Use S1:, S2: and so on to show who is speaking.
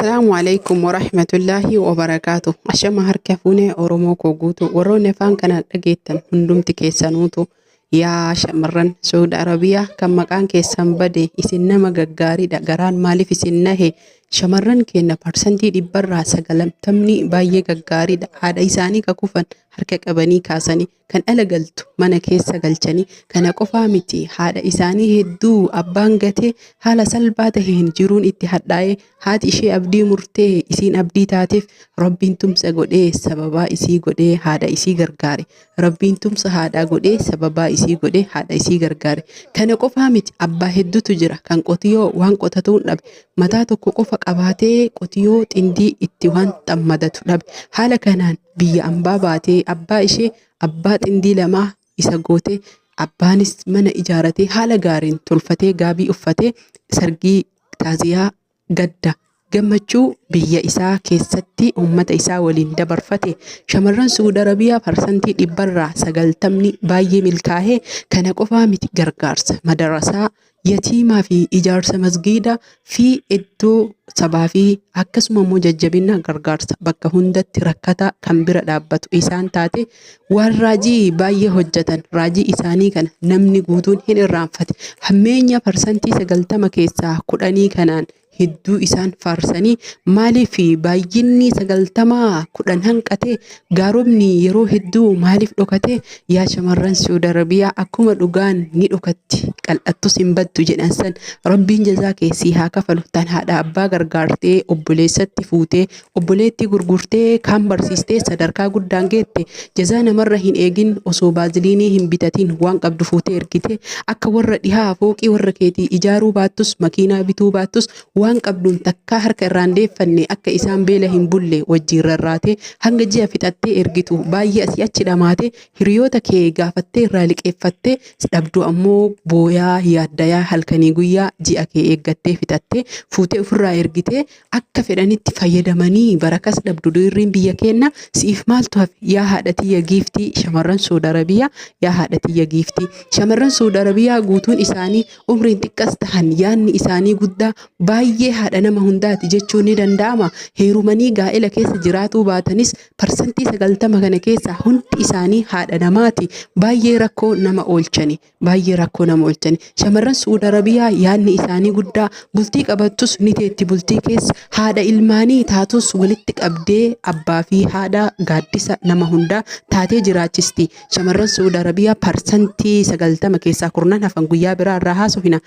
S1: Assalaamu alaikum warahmatullaahi wabarakaatu. Ashama harka fuunee Oromoo koo guutuu warroonni afaan kana dhageettan hundumti keessanuutu yaa shamarran Saudi Arabiyaa kan maqaan keessan bade isin nama gaggaariidha garaan maaliif isin nahe. Shamarran keenya parsantii dhibbarraa 90ni baay'ee gaggaariidha. Haadha isaanii ka kufan harka qabanii kaasanii kan dhala galtu mana keessa galchanii kana qofaa miti haadha isaanii hedduu abbaan gatee haala salphaa taheen jiruun itti hadhaa'ee haati ishee abdii murtee isiin abdii taateef Rabbiin tumsa godhee sababaa isii godhee haadha isii gargaare. Rabbiin tumsa haadhaa godhee sababaa isii godhee haadha isii gargaare. Kana qofaa miti abbaa hedduutu jira kan qotiyoo waan qotatuun dhabe mataa tokko qofa qabaatee qotiyoo xindii itti waan xammadatu dhabe. Haala kanaan biyya ambaa baatee abbaa ishee abbaa xindii lamaa isa gootee abbaanis mana ijaaratee haala gaariin tolfatee gaabii uffatee sargii taaziyaa gadda gammachuu biyya isaa keessatti uummata isaa waliin dabarfate. Shamarran Suudi Arabiyaa parsantii dhibbarraa 90ni baay'ee milkaa'ee kana qofaa miti gargaarsa madarasaa yatiimaa fi ijaarsa masgiida fi iddoo sabaa fi akkasuma immoo jajjabina gargaarsa bakka hundatti rakkataa kan bira dhaabbatu isaan taate waan raajii baay'ee hojjetan raajii isaanii kana namni guutuun hin irraanfate. Hammeenya parsantii 90 keessaa 10 kanaan hedduu isaan faarsanii maaliif baay'inni 90 10 hanqate gaaromni yeroo hedduu maaliif dhokate? Yaa shamarran Suudi Arabiyaa akkuma dhugaan ni dhokatti qal'attus hin baddu jedhan san Rabbiin jazaa kee sii haa kafalu. Tan haadha abbaa gargaartee obboleessatti fuutee obboleettii gurgurtee kaan barsiistee sadarkaa guddaan geette jazaa namarra hin eegin osoo baaziliinii hin bitatiin waan qabdu fuutee ergite akka warra dhihaa fooqii warra keetii ijaaruu baattus makiinaa bituu baattus waan qabduun takkaa harka irraan deeffanne akka isaan beela hin bulle wajjiin rarraatee hanga ji'a fixattee ergitu baay'ee asii achi dhamaatee hiriyoota kee gaafattee irraa liqeeffattee dhabdu ammoo booyaa yaaddayaa halkanii guyyaa ji'a kee eeggattee fixattee fuutee ofirraa ergitee akka fedhanitti fayyadamanii barakas dhabdu dhiirriin biyya keenna siif maaltu hafe? Yaa haadha tiyya giiftii shamarran Suudi Arabiyaa, yaa haadha tiyya giiftii shamarran Suudi Arabiyaa guutuun isaanii umriin xiqqas tahan yaanni isaanii guddaa baay'ee haadha nama hundaati jechuun ni danda'ama. Heerumanii gaa'ela keessa jiraatuu baatanis parsantii 90 kana keessaa hundi isaanii haadha namaati. Baay'ee rakkoo nama oolchani. Baay'ee rakkoo nama oolchani. Shamarran Su'uud Arabiyaa yaadni isaanii guddaa bultii qabattus ni teetti bultii keessa haadha ilmaanii taatus walitti qabdee abbaa fi haadha gaaddisa nama hundaa taatee jiraachisti. Shamarran Su'uud Arabiyaa parsantii 90 keessaa kurnan hafan guyyaa biraa irraa haasofina.